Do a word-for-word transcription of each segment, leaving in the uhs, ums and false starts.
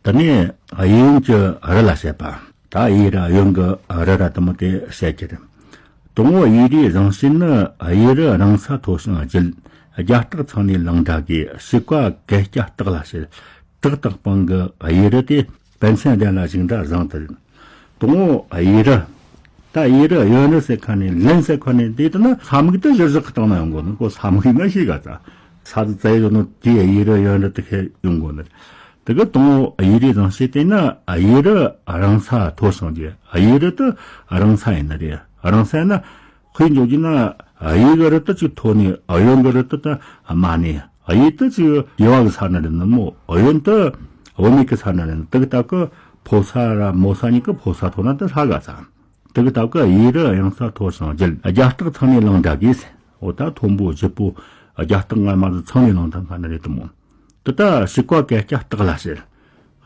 དེ་ནས་གཡས་གཡོན་གྱི་རི་ལ་བཤད་པ། ད་གཡས་རི་གཡོན་གྱི་རི་ར་དེ་མོ་དེ་བཤད་ཀྱི་རེད། དང་པོ་གཡས་རིའི་བཟང་བྱེད་ནི། གཡས་རི་རིང་ས་མཐོ་ཞིང་རྒྱལ། རྒྱ་སྟག་ཚང་ནས་ལང་འདྲ་གི། བྱི་ཀ་གད་སྐྱ་སྟག་ལ་བྱེད། བྲག་དང་སྤང་གི་གཡས་རི་དེ། པཎ་ཆེན་གདན་ལ་བཞུགས་འདྲ་བཟང་དེ་རེད། དང་པོ་གཡས་རི། ད་གཡས་རི་གཡོན་རི་ཟེར་མཁན་ནས་ལན་ཟེར་མཁན་ནས་དེ་ལྟ་ན་ས་མིག་དེ་གཞིར་བཞག་གི་སྟེང་ན་ཡོང་དགོས་ནི། ཁོ་ས་མིག་ཡིན་ན་ཤེས་ག་ཙ། ས་དེ་བཙལ་ཡོད་ནོ་དེ་གཡས་རི་གཡོན་རི་དེ་ཁེ་ཡོང་དགོས་ནི། དེ་གི་དང་པོ་གཡས་རིའི་བཟང་བྱེད་དེ་ན། གཡས་རི་རིང་ས་མཐོ་ཞིང་རྒྱས། གཡས་རི་དེ་རིང་ས་ཡིན་ནི་རེད། རིང་ས་ཡིན་ན་དཔེ་འཇོག་རྒྱུ་ན། གཡས་གི་རི་དེ་ཅིག་མཐོ་ནས་གཡོན་གི་རི་དེ་ད་དམའ་ནས། གཡས་དེ་ཅིག་རྒྱལ་བ་གི་ས་ན་རེད་ནི་མོ། གཡོན་དེ་བུད་མེད་ཀྱི་ས་ན་རེད་ནི། དེ་གི་སྟབས་ཀྱིས་ཕོ་ས་ར་མོ་ས་གཉིས་ཀྱི་ཕོ་ས་མཐོ་ན་དེ་ཧྲ་ག་ཙ། དེ་གི་སྟབས་ཀྱིས་གཡས་རི་གཡང་ས་མཐོ་ཞིང་རྒྱལ། རྒྱ་སྟག་ཚང་ནས་ལང་འདྲ་གི་ཟེར། འོ་ད་མཐོན་པོ་ལྗིད་པོ་རྒྱ་སྟག་ང་མ་ཟིག་ཚང་ནས་ལང་ཐང་ཁ་ན་རེད་དུ་མོ། དེ་ད་བྱི་ཀ་གད་སྐྱ་སྟག་ལ་བྱེད།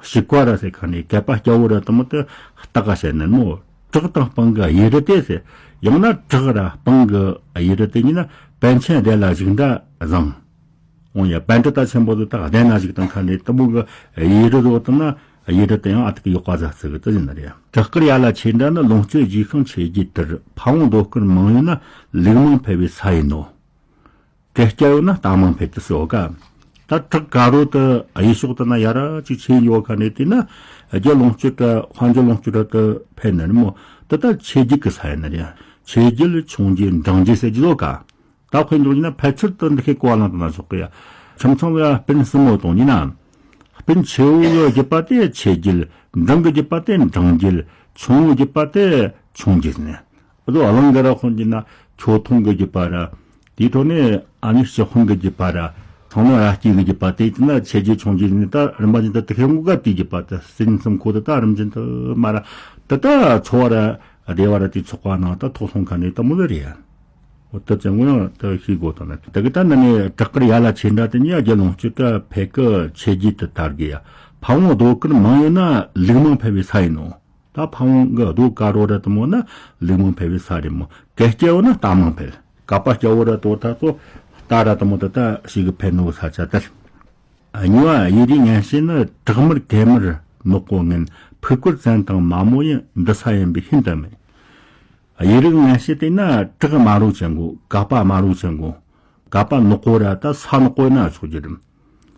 བྱི་ཀ་ར་ཟེར་མཁན་ནས་གད་པ་སྐྱ་བོ་ར་དུ་མོ་དེ་སྟག་ག་བྱེད་ནི་མོ། བྲག་དང་སྤང་གི་གཡས་རི་དེ་ཟེར། ཡང་ན་བྲག་ར་སྤང་གི་གཡས་རི་དེ་ཡིན་ན་པཎ་ཆེན་གདན་ལ་བཞུགས་འདྲ་བཟང་། འོང་ཡ་པཎྜི་ཏ་ཆེན་པོ་དེ་དག་གདན་ན་བཞུགས་དང་ཁ་ནས་དུ་མོ་གི་གཡས་རི་རོ་དུ་ན་གཡས་རི་དེ་ཡང་ཨ་ཐུག་གི་ཡོག་པ་ཟ་ཚི་གི་དུ་ཡིན་ནི་རེད། བྲག་དཀར་ཡ་ལ་ཆེ་འདྲ་ནི། ལོངས་སྤྱོད་རྒྱས་ཤིང་ཆོས་བརྒྱད་དར། ཕ་བོང་རྡོ་དཀར་མང་ཡོད་ན། ལུག་མང་འཕེལ་བའི་ས་ཡིན་ནོ། གད་སྐྱ་ཡོད་ན་རྟ་མང་འཕེལ་དུ་སོ་ག། ད་བྲག་དཀར་རོ་དུ་གཡས་ཕྱོགས་དུ་ན་ཡ་ར་ཅིག་ཆེ་ཡོད་ཁ་ནས་དེ་ན་རྒྱལ་ལོངས་སྤྱོད་དྲ་དཔལ་འབྱོར་ལོངས་སྤྱོད་དྲ་དུ་འཕེལ་ནི་རེད་མོ། དེ་ད་ཆོས་བརྒྱད་ཀྱི་ས་ཡིན་ནི་རེད། ཆོས་བརྒྱད་ཆུང་བརྒྱད་འབྲིང་བརྒྱད་ཟེར་གྱི་ཡོད་ག། ད་དཔེ་འཇོག་རྒྱུ་ན་ཕལ་ཆེར་དུ་འདི་ཁའི་གོ་བ་ལོང་དུ་ན་ཆོག་གི་ཡ། ཁྱིམ་ཚང་ལ་སྤུན་གསུམ་མོ་གཏོང་རྒྱུ་ན། སྤུན་ཆེ་བོ་གི་རྒྱུད་པ་དེ་ཆོས་བརྒྱད། འབྲིང་གི་རྒྱུད་པ་དེ་འབྲིང་བརྒྱད། ཆུང་བོའི་རྒྱུད་པ་དེ་ཆུང་བརྒྱད་ནས། ཨ་ཟོ་གླང་གི་ར་ཁོང་གྱི་ན་ཁྱོ་ཐུང་གི་རྒྱུད་པ་ར། དེའི་ཐོག་ནས་ཨ་ནི་སྤྱི་དཔོན་གྱི་རྒྱུད་པ་ར། ཚང་མ་ར་སྐྱེས་གི་རྒྱུད་པ་དེ་ཡིན་ན་ཆོས་བརྒྱད་ཆུང་བརྒྱད་ནས་ད་རིམ་པ་ཅན་དུ་དུ་ཁའི་ངོ་ག་དེའི་རྒྱུད་པ་དེ་སྲིད་གསུམ་ཁོ་དེ་ད་རིམ་བཞིན་དུ་མ་ར། དེ་ད་འཚོ་བ་ར་བདེ་བ་ར་དེ་ཚོགས་པ་ནང་ད་ཐོག་སོང་ཁ་ནས་ད་མོ་ལ་རེད་ཡ། འོ་ད་ཅང་ངོ་ཡང་ད་ཤེས་དགོས་དང་ན། དེ་གི་ད་ནི་ནི་བྲག་དཀར་ཡ་ལ་ཆེ་འདྲ་དེ་ཉིད་རྒྱལ་ལོངས་སྤྱོད་དྲ་འཕེལ་གི་ཆོས་བརྒྱད་དུ་དར་གི་ཡ། ཕ་བོང་རྡོ་དཀར་མང་ཡོད་ན་ལུག་མང་འཕེལ་བའི་ས་ཡིན་ནོ། ད་ཕ་བོང་གི་རྡོ་དཀར་རོ་ར་དུ་མོ་ན་ལུག་མང་འཕེལ་བའི་ས་རེད་མོ། གད་སྐྱ་བོ་ན་རྟ་མང་འཕེལ། གད་པ་སྐྱ་བོ་ར་དོ་ད་ཚོ་རྟ་ར་དུ་མོ་ད་ད་ཞིག་གི་འཕེལ་ནོ་ས་ཆ་དར། གཉིས་པ་གཡས་རིའི་ངན་བྱེད་ནི། བྲག་དམར་གད་དམར་ནག་པོ་ངན། ཕུག་པར་བཙན་དང་མ་མོ་ཡིན། འདི་ས་ཡིན་པས་ཤིན་ཏུ་མེད། གཡས་རིའི་ངན་བྱེད་དེ་ན་བྲག་དམར་རོ་ཅན་གོ། གད་པ་དམར་རོ་ཅན་གོ། གད་པ་ནག་པོ་ར་ད་ས་ནག་པོ་ན་ཆོག་རྒྱུ་རེད།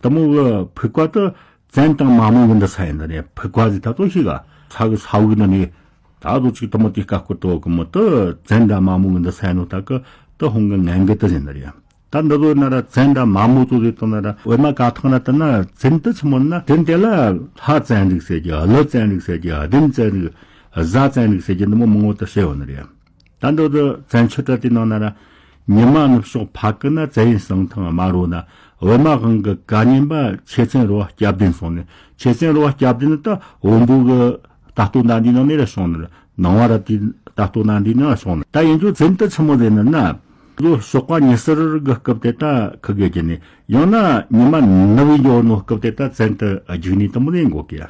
དུ་མོ་གི་ཕུག་པ་དུ་བཙན་དང་མ་མོ་གི་འདི་ས་ཡིན་ནི་རེད། ཕུག་པ་ཟིག་ད་ཚོ་ཞིག་ག་ས་གི་ས་བུག་ན་ནི་ད་ཚོ་ཅིག་དུ་མོ་དེ་ཀ་ཀོ་ཏོ་གི་མོ་དུ་བཙན་དང་མ་མོ་གི་འདི་ས་ཡིན་ནོ་ད་གི་དུ་ཧོང་གི་ངན་གི་དུ་ཡིན་ནི་རེད། ད་འདི་ཚོ་ན་ར་བཙན་དང་མ་མོ་ཚོ་ཟེར་དང་ན་ར་འོ་མ་ཀ་ཐང་ན་དུ་ན་བཙན་དུ་ཆི་མོ་ན་བཙན་དེ་ལ་ལྷ་བཙན་རིགས་ཟེར་གྱི། ཀླུ་བཙན་རིགས་ཟེར་གྱི། བདུད་བཙན་རིགས། གཟའ་བཙན་རིགས་ཟེར་གྱི་འདི་མོ་མང་བོ་དུ་བཤད་ཡོད་ནི་རེད། ད་འདི་ཚོ་བཙན་ཆོས་གྲགས་དེ་ནང་ན་ར་ཉི་མ་ནུབ་ཕྱོགས་ཕ་གི་ན་བཙན་ཡུལ་གསང་ཐང་དམར་རོ་ན། འོ་མ་དབང་གི་བཀའ་ཉན་པ་ཆེ་བཙན་རོ་བ་སྐྱབས་བདེན་སོང་ནས། ཆེ་བཙན་རོ་བ་སྐྱབས་བདེན་ད་བོན་པོ་གི་ད་ལྟོ་ན་འདི་ནང་ནས་ར་བྱུང་ནི་རེད། ནང་བ་ར་དེ་ད་ལྟོ་ན་འདི་ནང་བྱུང་ནི་ད་ཡིན་ཚུལ་བཙན་དུ་ཆི་མོ་ཟེར་ནི་ན། ལོ་ཞོགས་པ་ཉི་ཟེར་གི་སྐབས་དེ་ད་ཁི་གེ་གི་ནི་ཡང་ན་ཉི་མ་ནུབ་ཡོད་ནོ་སྐབས་དེ་ད་བཙན་དུ་རྒྱུག་ནི་དུ་མོ་ལེན་དགོ་གི་ཡ།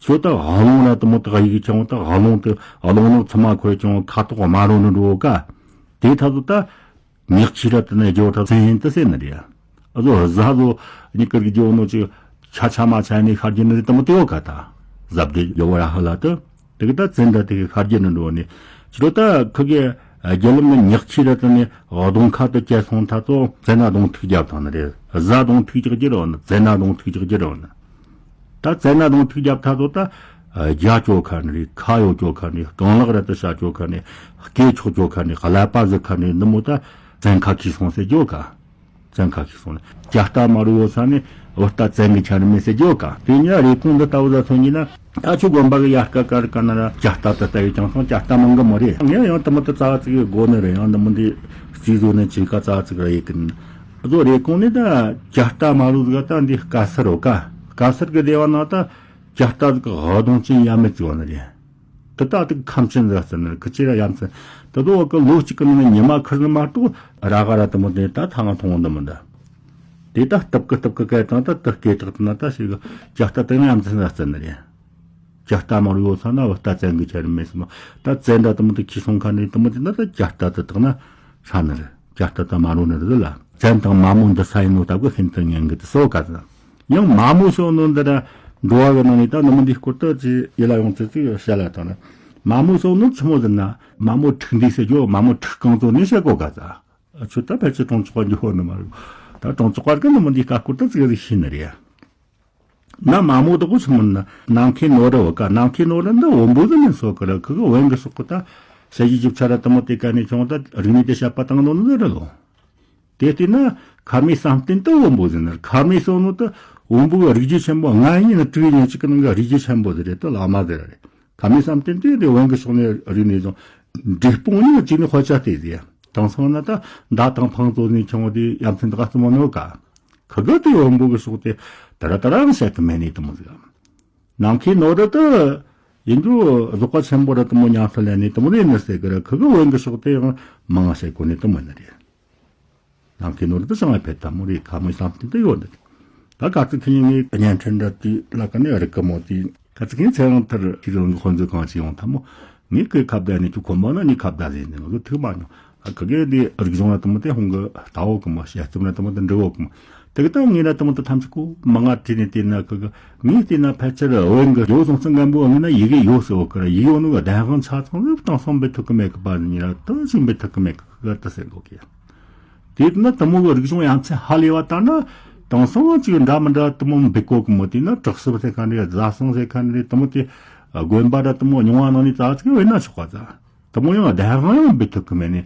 ཁྱོད་ད་ཧ་ལོང་ར་དུ་མོ་ད་ཡི་གི་ཅང་ད་ཧ་ལོང་དུ་ཧ་ལོང་ནོ་ཚི་མ་ཁོས་ཅང་ཁ་ཐོག་དམར་རོ་ནི་འགྲོ་ག། དེ་ད་དུ་ད་ཉག་ཆི་ར་དུ་ནི་རྒྱོ་ད་བཙན་ཡིན་དུ་ཟེར་ནི་རེད། ཨ་ཟོ་གཟའ་ཟོ་ཉི་ཀར་གི་རྒྱོ་ནོ་ཅི་ཆ་ཆ་མ་ཆ་ནི་ཤར་རྒྱུ་ནི་རེད་དུ་མོ་དེ་ཡོད་ག་ད། གཟབ་དེ་རྒྱོ་བ་ར་ཧ་ལ་དུ། དེ་གི་ད་བཙན་ད་དེ་གི་ཤར་རྒྱུ་ནི་འགྲོ་ནི། ཅི་རོ་ད་ཁི་གེ་རྒྱལ་ལམ་ནི་ཉག་ཆི་ར་དུ་ནི་གདོང་ཁ་དུ་བཅད་སོང་ད་ཚོ་བཙན་ན་གདོང་ཐུག་རྒྱབ་ཐང་ནི་རེད། གཟའ་གདོང་ཐུག་རྒྱག་རྒྱུ་རོ་ནི། བཙན་ན་གདོང་ཐུག་རྒྱག་རྒྱུ་རོ་ནི། ད་བཙན་ན་གདོང་ཐུག་རྒྱབ་ཐ་དོ་ད། རྒྱ་ཅོ་ཁ་ནི་རེད། ཁ་ཡོ་ཅོ་ཁ་ནི་རེད། རྐང་ལག་ར་ཏི་ཤ་ཅོ་ཁ་ནི་རེད། སྐེ་ཆོག་ཅོ་ཁ་ནི་རེད། ཀླད་པ་ཟི་ཁ་ནི་རེད། འདི་མོ་ད་བཙན་ཁ་ཁྱི་སོང་ཟེར་རྒྱོ་ཁ། བཙན་ཁ་ཁྱི་སོང་ནི་ཇ་རྟ་མ་རུ་ཡོད་ས་ནི་བུ་རྟ་བཙན་གི་ཆ་ནི་མེད་ཟེར་རྒྱོ་ཁ། དེ་ཉིད་རེ་སྐོང་འདི་ལྟ་བུ་ད་ཚོ་ཉིད་ན་ད་ཆུ་དགོན་པ་གི་ཡར་ཀ་ཀར་ཀ་ན་ར་ཇ་རྟ་ད་ལྟ་ཡི་ཅང་སོང་ཇ་རྟ་མང་གི་མོ་རེད། ངས་ཡང་དུ་མོ་ད་རྩ་ཚིག་གི་སྒོ་ནི་རེད། ཡང་འདི་མོ་འདི་རྩིས་བཟོ་ནི་ཅི་ཀ་རྩ་ཚིག་ར་ཡི་ཀིན། བཟོ་རེ་སྐོང་ནི་ད་ཇ་རྟ་མ་རུ་ཟིག་ད་འདི་དཀའ་སར་རོ་ཀ་དཀའ་སར་གི་སྡེ་བ་ན་ད། ཇ་རྟ་ཟིག་གི་ཧ་གདོང་ཅན་ཡ་མེད་ཟིག་བ་ནི་རེད། དེ་ད་དེ་ཁམས་ཅན་ཟིག་ཟེར་ནི་རེད། ཁི་ཅི་ར་ཡ་མཚན། དེ་དོ་བ་གི་ལོ་གཅིག་གི་ནང་ནས་ཉི་མ་ཁུར་ནི་མ་གཏོགས་ར་ག་ར་དེ་མོ་དེ་ད་ཐང་ང་མཐོང་བ་འདི་མི་འདུག་དེ་ད་སྟབས་ཀི་སྟབས་ཀི་སྐད་དང་ད་དེ་སྐད་གྲགས་དེ་ན་ད་ཞིག་གི་ཇ་རྟ་དེ་ང་ཡ་མཚན་ཟིག་ཟེར་ནི་རེད། ཇ་རྟ་མ་རུ་ཡོད་ས་ན་བུ་རྟ་བཙན་གི་ཆ་རི་མེད་སི་མ། ད་བཙན་ད་དེ་མོ་དེ་ཁྱི་སོང་ཁ་ནི་དེ་མོ་དེ་ན་ད་ཇ་རྟ་དེ་དག་ན་ཧྲ་ནི་རེད། ཇ་རྟ་དང་མ་རུ་ནི་རེད་ལ། བཙན་དང་མ་མོ་འདི་ས་ཡིན་ནོ་སྟབས་ཀི་ཤིན་ཏུ་ངན་གི་དུ་སོ་ག་ཟ། ཡང་མ་མོ་སོ་ནོ་འདི་ར་ འགྲོ་བ་གི་ནང་ནས་ད་ནི་མི་འདིའི་སྐོར་དུ་ཅི་ཡིད་ལ་ཡོང་ཚུལ་ཅིག་བཤད་ལ་བཏང་ན། མ་མོ་སོགས་ནི་ཆི་མོ་ཟེར་ན། མ་མོ་འཁྲུག་འདུས་ཟེར་རྒྱུ། མ་མོ་འཁྲུག་རྐང་བཙོག་ནི་བཤད་གོ་ག་ཙ། ཁྱོད་ད་ཕལ་ཆེར་གྲོང་ཚོགས་པ་འགྱོ་ནི་མ་རེད། ད་གྲོང་ཚོགས་པ་གི་ནི་མི་འདིའི་སྐོར་དུ་ཅིག་ཟིག་ཤེས་ནི་རེད། ན་མ་མོ་དག་གོ་ཆི་མོ་ན་ནམ་མཁའི་ནོར་བུ་ག། ནམ་མཁའི་ནོར་བུ་འདི་བོན་པོ་ཟིག་མིན་སོག་གི་ར། ཁི་གི་བོན་གི་ཕྱོགས་གི་ད་ཞ་ཡི་རྒྱུ་ཆ་ར་དུ་མོ་དེ་ག་ནས་བྱུང་། ད་རིག་གནས་དེ་བཤད་པ་བཏང་ནོ་ནི་ར་ལོ། དེ་ལྟས་ན་ཁ་མའི་བསམ་གཏན་དུ་བོན་པོ་ཟིག་ན། ཁ་མའི་སོགས་ནོ་དུ་བོན་པོ་གི་རིག་རྒྱུ་ཆེན་པོ་ལྔ་ཡིན་ན་དྲུག་ཡིན་ཅིག་གི་ནང་གི་རིག་རྒྱུ་ཆེན་པོ་ཟིག་རེད། དུ་བླ་མ་ཟིག་ར་རེད། ཁ་མའི་བསམ་གཏན་དེ་དེ་བོན་གི་ཕྱོགས་ནས་རིག་ནས་བཟུང་། འབྲས་སྤུངས་ནས་གཅིག་ནས་དཔེ་ཆ་བལྟས་ཟིག་དང་སོང་ན། ད་མདའ་དང་འཕང་བཙོག་ནས་ཁྱོང་དེ་ཡ་མཚན་དག་རྩི་མོ་ནོ་ག། ཁི་གི་དེ་བོན་པོ་གི་ཕྱོགས་དེ་ད་ར་ད་ར་བཤད་གི་མེད་ནས་དུ་མོ་ཟིག་ནམ་མཁའི་ནོར་བུ་དུ་ཡིན་རྒྱུ་རྫོགས་པ་ཆེན་པོ་ར་དུ་མོ་ཉམས་སུ་ལེན་ནས་དུ་མོ་རེད་ནི་ཟེར་གི་ར། ཁི་གི་བོན་གི་ཕྱོགས་དེ་ཡང་མང་བཤད་གོ་ནས་དུ་མོ་ནི་རེད། ནམ་མཁའི་ནོར་བུ་དུ་བྱང་བའི་ཕེབས་དམ་མོ་རེད། ཁ་མོའི་བསམ་གཏན་དུ་ཡོད་ནི་རེད། ད་ག་ཚོད་ཁི་ངའི་བརྙན་འཕྲིན་འདྲ་དེ་ལ་ཀ་ནས་རིག་གི་མོ་དེ། ག་ཚོད་ཁི་ཚེ་རིང་ཐར་ཁྱེད་རང་གི་དཔོན་ཚོ་གང་ཅི་ཡོང་ཐམ་མོ། ངས་ཁོའི་ཁ་བརྡ་ནས་ཁྱོད་ཁོ་མོ་ན་ངའི་ཁ་བརྡ་ཟིན་ནས་ང་ཚོ་ཐུག་མ་མྱོང་། ཨ་ཁི་གེ་དེ་རིག་གཞུང་ལ་དུ་མོ་དེ་ཧོང་གི་ལྟ་བོ་གི་མོ། བཤད་རྩོམ་ལ་དུ་མོ་དེ་འབྲི་བོ་གི་མོ། དེ་གི་ད་ངས་ན་དུ་མོ་དེ་ཐམས་ཅད་ཁོ་མ་ང་བྲིས་ནས་བལྟས་ན། ཁི་གི་ངས་བལྟས་ན་ཕལ་ཆེར་བོན་གི་ཡོ་སོང་ཙང་འགན་པོ་ངས་ན་ཡི་གེ་ཡོ་ཟེར་བོ་གི་ར། ཡི་གེ་ཡོ་ནོ་གི་རྡན་དབང་ཆ་ཚང་ལ་དེང་སང་འབད་ཐུབ་གི་མེད་གི། པ་ཉི་ར་དུ་ཞིག་འབད་ཐུབ་གི་མེད་གི། ཁི་གི་དུ་ཟེར་གོ་གི། དེ་ན་དུ་མོ་གི་རིག་གཞུང་ཡ་མཚན་ཧ་ལས་པ་ལྟར་ན། དེང་སང་ཅིག་འདྲ་མི་འདྲ་དུ་མོ་འབུད་གོ་གི་མོ། དེ་ན་གྲོགས་སུ་ཟེར་མཁན་རེད། བཟའ་ཚང་ཟེར་མཁན་རེད། དུ་མོ་དེ་དགོན་པ་ར་དུ་མོ་རྙིང་བ་ནང་ནས་ཙག་ཙིག་བས་ན་ཆོག་པ་ཙ། དུ་མོ་ཡང་རྡན་དབང་ཡང་འབུད་ཐུབ་གི་མེད་ནས།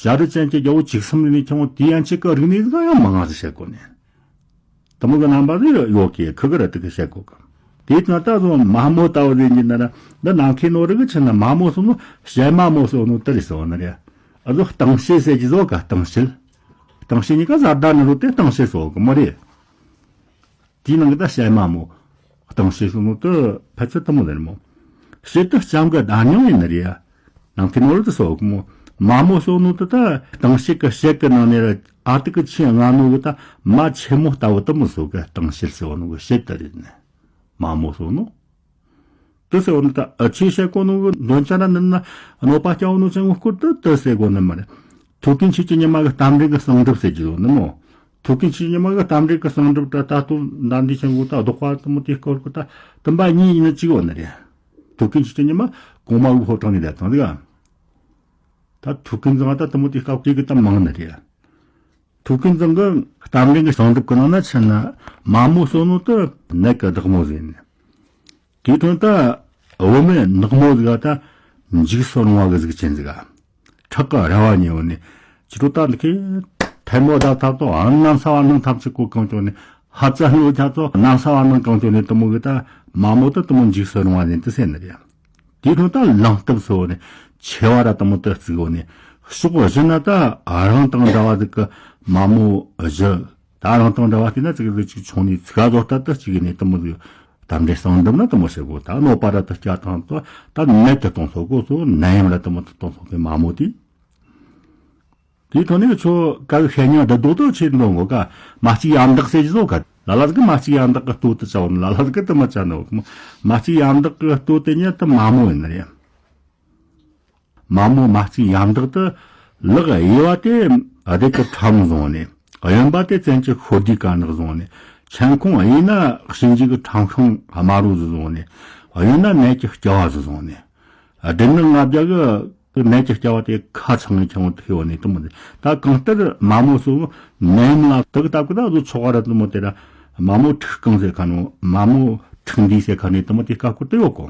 བྱ་རི་ཅན་གྱི་རྒྱལ་པོ་བཅུ་གསུམ་ལས་ནས་ཁྱོང་དེ་ཡན་ཆད་ཀྱི་རིག་གནས་ཟིག་ཡང་མང་ང་ཟིག་བཤད་གོ་ནས། དུ་མོ་གི་རྣམ་པ་ཟིག་ཡོད་གི། ཁི་གི་ར་དུ་གི་བཤད་གོ་གི། དེ་ན་ད་བཟོ་མ་མོ་ལྟ་བུ་ཟིག་ཡིན་ན་ར། འདི་ནམ་མཁའི་ནོར་བུ་གི་ཆི་ན་མ་མོ་སོགས་ནོ་བཤད་མ་མོ་སོགས་ནོ་དེ་རེད་སོགས་ནི་རེད། ཨ་ཟོ་སྟེང་བཤད་ཟེར་གྱི་ཟོ་ག། སྟེང་བཤད། སྟེང་བཤད་གཉིས་ཀ་བཟའ་ཟླ་ནི་རུ་དེ་སྟེང་བཤད་སོགས་གི་མོ་རེད། དེའི་ནང་གི་ད་བཤད་མ་མོ་སྟེང་བཤད་སོགས་ནོ་དེ་ཕལ་ཆེར་དུ་མོ་ཟེར་མོ། བཤད་དུ་ལྕམ་གི་བརྡ་རྙིང་ཡིན་ནི་རེད། ནམ་མཁའི་ནོར་བུ་དེ་སོགས་གི་མོ། མ་མོ་སོགས་ནོ་དེ་ད་སྟེང་བཤད་གི་བཤད་གི་ནང་ནས་ར་ཨ་ཏི་གི་ཆེ་ང་ནོ་གི་ད་མ་ཆེན་མོ་ལྟ་བུ་དུ་མོ་སོགས་གི་སྟེང་བཤད་སོགས་ནོ་གི་བཤད་དེ་རེད་ནི། མ་མོ་སོགས་ནོ། དེ་ཟེར་བ་ནི་ད་ཨ་ཆོས་བཤད་གོ་ནོ་གི་འདོན་ཆ་ར་འདི་ན་གནོད་པ་སྐྱེལ་བ་ནོ་ཅན་གོ་སྐོར་དུ་དེ་ཟེར་གོ་ནི་མ་རེད། ཐུའུ་བཀྭན་ཆོས་ཀྱི་ཉི་མ་གི་རྟ་མགྲིན་གི་གསང་སྒྲུབ་ཟེར་གྱི་ཡོད་ནི་མོ། ཐུའུ་བཀྭན་ཆོས་ཀྱི་ཉི་མ་གི་རྟ་མགྲིན་གི་གསང་སྒྲུབ་ད་ད་ལྟོ་ད་འདི་ཆེན་གོ་ད་ལྡོག་པ་དུ་མོ་དེ་སྐོར་གི་ད་དུམ་པ་གཉིས་ཡིན་ནི་གཅིག་ཡོད་ནི་རེད། ཐུའུ་བཀྭན་ཆོས་ཀྱི་ཉི་མ་གོང་མ་གི་ཕོ་བྲང་ནས་བསྡད་དང་དེ་ག། ད་ཐུའུ་བཀྭན་ཚང་ད་དུ་མོ་དེ་སྐབས་གི་གི་ད་མང་ནི་རེད། ཐུའུ་བཀྭན་ཚང་གི་རྟ་མགྲིན་གི་གསང་སྒྲུབ་གི་ནང་ན་ཆི་ན་མ་མོ་སོགས་ནོ་དེ་ནད་གི་བདག་མོ་ཟེར་ནི། དེའི་དོན་ད་བུད་མེད་ནག་མོ་ཟིག་ད་འཇིགས་སུ་རུང་བ་གི་གཟུགས་ཅན་ཟིག་ཁྲག་གི་ར་བ་ཉེ་བོ་ནི། ཅི་རུ་ད་འདི་ཁའི་ཐལ་མོ་བརྡབ་ཐབས་ཏོ་ཨ་ནམ་ས་བ་ནང་ཐབས་ཅིག་གོ་གང་ཅོ་ནི། ཧ་ཙ་ལོ་ཆ་ཏོ་ནམ་ས་བ་ནང་གང་ཅོ་ནི་དུ་མོ་གི་ད་མ་མོ་དུ་དུ་མོ་འཇིགས་སུ་རུང་བ་ནི་དུ་ཟེར་ནི་རེད། དེའི་དོན་ད་ལང་སྟབས་སོ་ནི་ཆེ་བ་ར་དུ་མོ་དུ་བརྩིགས་བོ་ནི། ཕྱོགས་བཞི་ན་ད་རང་དང་འདྲ་བ་ཟིག་གི་མ་མོ་བཞི། ད་རང་དང་འདྲ་བ་བལྟས་ན་ཅིག་ཟིག་ཅིག་ཆུང་ནས་ཚིག་ག་བཟོ་ལྟ་དུ་གཅིག་ནས་དུ་མོ་ཟིག་རྟ་མགྲིན་གསང་སྒྲུབ་ན་དུ་མོ་བྱེད་དགོས། ད་གནོད་པ་ར་དུ་སྐྱ་དང་དུ་ད་ནད་དུ་གཏོང་ཐུབ་དགོས་སོ། ནད་ཡམས་ར་དུ་མོ་དུ་གཏོང་ཐུབ་པའི་མ་མོ་དེ། དེའི་ཐོག་ནས་ཁྱོད་ག་གི་ཤེས་ཉག་འདི་རྡོག་ཏུ་ཆེ་འདོན་དགོས་ག། མ་གཅིག་ཡ་མདག་ཟེར་གྱི་བཟོ་ག། ལ་ལ་ཟིག་གི་མ་གཅིག་ཡ་མདག་གི་ལྟོ་དུ་བྱ་བ་ནི་ལ་ལ་ཟིག་གི་དུ་མ་བྱ་ནི་འོ། མ་གཅིག་ཡ་མདག་གི་ལྟོ་དེ་ཉིད་དུ་མ་མོ་ཡིན་ནི་རེད། མ་མོ་མ་གཅིག་ཡ་མདག་ཏུ་ལག་གཡས་པ་དེ་བདུད་ཀྱི་ཁྲམ་བཟུང་ནས། གཡོན་པ་དེ་བཙན་གྱི་ཤོ་རྡུལ་དཀར་ནག་བཟུང་ནས། མཆན་ཁུང་གཡས་ན་གཤིན་རྗེ་གི་ཁྲམ་ཤིང་དམར་རོ་ཟིག་བཟུང་ནས། གཡོན་ན་ནད་ཀྱི་སྐྱ་བ་ཟིག་བཟུང་ནས། བདུད་ནག་ལྔ་བརྒྱ་གི་ནད་ཀྱི་སྐྱ་བ་དེ་ཁ་ཚང་ངེ་ཁྱང་དུ་ཤེས་བ་ནས་དུ་མོ་དེ། ད་གང་ལྟར་མ་མོ་སོགས་ནད་ཡམས་ལ་དུག་ལྟ་བུ་ད་བཟོ་ཆོག་ག་ར་དུ་མོ་དེ་ར། མ་མོ་འཁྲུག་རྐང་ཟེར་ཁ་ནོ། མ་མོ་འཁྲུག་འདུས་ཟེར་ཁ་ནས་དུ་མོ་དེ་སྐབས་སྐོར་དུ་ཡོད་གོ།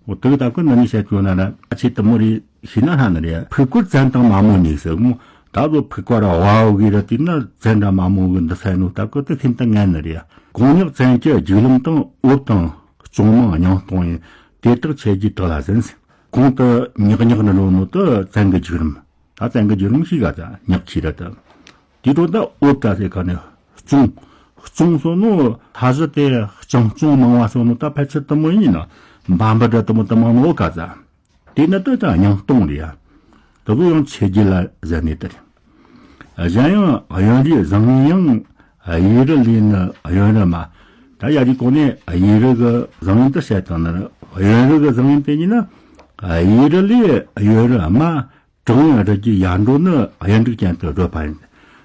འོ་དེ་གི་ད་ཁོ་ནི་ནི་བཤད་རྒྱུ་ན་ར་ཨ་ཆེ་དུ་མོ་རེ་ཤེས་ན་ཧ་ནི་རེད། ཕུག་སྐོར་བཙན་དང་མ་མོ་གཉིས་ཟེར་མོ། ད་ལོ་ཕུག་པ་ར་བ་འོ་གི་ར་དེ་ན་བཙན་ར་མ་མོ་གི་འདི་ས་ཡིན་ནོ། ད་ཁོ་དེ་ཤིན་ཏུ་ངན་ནི་རེད། གོང་ཉག་བཙན་གྱི་རྒྱུག་ལམ་དང་འོབས་དང་གཅུང་མང་སྙིང་སྟོང་ཡིན། དེ་དག་ཆེ་རྒྱུ་དག་ལ་ཟིན། གོང་དུ་ཉག་ཉག་ནི་རོ་ནོ་དུ་བཙན་གི་རྒྱུག་ལམ། ད་བཙན་གི་རྒྱུག་ལམ་ཤེས་ག་ད་ཉག་ཆེ་ར་ད། དེ་འཕྲོ་ད་འོབས་ད་ཟེར་ཁ་ནི་གཅུང་། གཅུང་སོ་ནོ་ལྷ་གཞི་དེ་སྤྱང་གཅུང་མང་བ་སོ་ནོ་ད་ཕལ་ཆེར་དུ་མོ་ཡིན་ན་འབའ་འབུ་འདྲ་དུ་མོ་དུ་མང་ནོ་ག་ཟ། དེ་ན་ད་ད་སྙིང་སྟོང་རེད་ཡ། དུ་བོ་ཡང་ཆེ་རྒྱུ་ལ་ཟ་ནི་དེ་རེད། གཞན་ཡང་གཡོན་རུའི་བཟང་ངན་ཡང་། གཡས་རུ་ལས་ནི་གཡོན་རུ་མ། ད་ཡ་རི་གོ་ནས་གཡས་རུ་གི་བཟང་ངན་དུ་བཤད་དང་ན་ར། གཡོན་རུ་གི་བཟང་ངན་དེ་ཉིད་ན། གཡས་རུ་ལས་གཡོན་རུ་མ། གྲང་བའི་རི་རྒྱུད་ཡར་འགྲོ་ནི་གཡུ་འབྲུག་ཅན་དུ་བགྲོད་པ་ཡིན།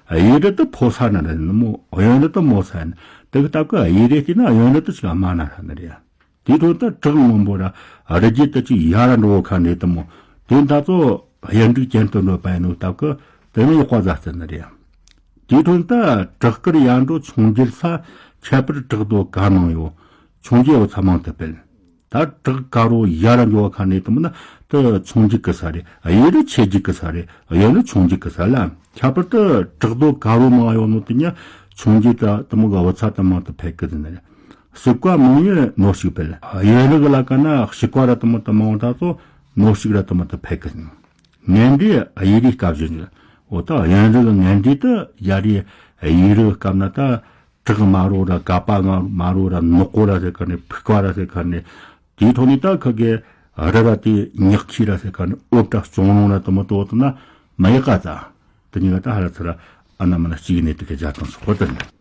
གཡས་རུ་དུ་ཕོ་ས་ན་ར་ནི་མོ། གཡོན་རུ་དུ་མོ་ས་ཡིན། དེ་གི་སྟབས་ཀྱིས་གཡས་རུ་བལྟས་ན་གཡོན་རུ་དུ་ཅིག་དམའ་ན་ཧྲ་ནི་རེད། དེའི་འཕྲོ་ད་བྲག་སྔོན་པོ་ར་རི་རྒྱུད་དུ་ཅིག་ཡར་ར་འགྲོ་བ་ཁ་ནས་དུ་མོ། དེ་ད་ཚོ་གཡུ་འབྲུག་ཅན་དུ་འགྲོ་བ་ཡིན་ནོ་སྟབས་ཀྱིས་དེ་ནི་ཡག་པ་ཟ་ཟེར་ནི་རེད། དེའི་འཕྲོ་ད་བྲག་དཀར་ཡར་འགྲོ་ཆུང་རྒྱུད་ས། ཁྱད་པར་བྲག་རྡོ་དཀར་ནང་ཡོད། ཆུང་རྒྱུད་འོ་ཚ་མང་དུ་སྤེལ། ད་བྲག་དཀར་བོ་ཡར་འགྲོ་བ་ཁ་ནས་དུ་མོ་ན་དུ་ཆུང་རྒྱུད་ཀྱི་ས་རེད། གཡས་རུ་ཆེ་རྒྱུད་ཀྱི་ས་རེད། གཡོན་རུ་ཆུང་རྒྱུད་ཀྱི་ས་ལ། ཁྱད་པར་དུ་བྲག་རྡོ་དཀར་བོ་མང་ཡོད་ནོ་དེ་ཉ་ཆུང་རྒྱུད་ད་དུ་མོ་གི་འོ་ཚ་དུ་མང་དུ་སྤེལ་གི་ཟེར་ནི་རེད། སིལ་བ་མང་ཡོད་ནོར་ཞིག་སྤེལ། གཡོན་རུ་གི་ལ་ཀ་ན་སིལ་བ་ར་དུ་མོ་དུ་མང་བོ་ད་ཚོ་ནོར་ཞིག་ར་དུ་མོ་དུ་སྤེལ་གི་ཟེར། ངན་འབྲས་གཡས་རུའི་སྐབས་བཞིན་རེད། འོ་ད་གཡོན་རུ་གི་ངན་འབྲས་དུ་ཡར་རུ་གཡས་རུ་གི་སྐབས་ན་ད། བྲག་དམའ་རོ་ར་ག་པ་དམའ་རོ་ར་ནག་པོ་ར་ཟེར་ཁ་ནས་ཕུག་པ་ར་ཟེར་ཁ་ནས། དེའི་ཐོག་ནས་ད་ཁ་གེ་རི་ར་དེ་ཉག་ཆི་ར་ཟེར་ཁ་ནས་འོབ་དྲ་གཅོང་རོང་ར་དུ་མོ་དོ་དུ་ན་མ་ཡག་ག་ཙ། དེ་གཉིས་ཀ་ད་ཧ་ར་ཚུ་ར་ཨ་ན་མ་ན་གཅིག་ནས་དུ་གེ་ཇ་དང་སོགས་པ་དུ་ནས།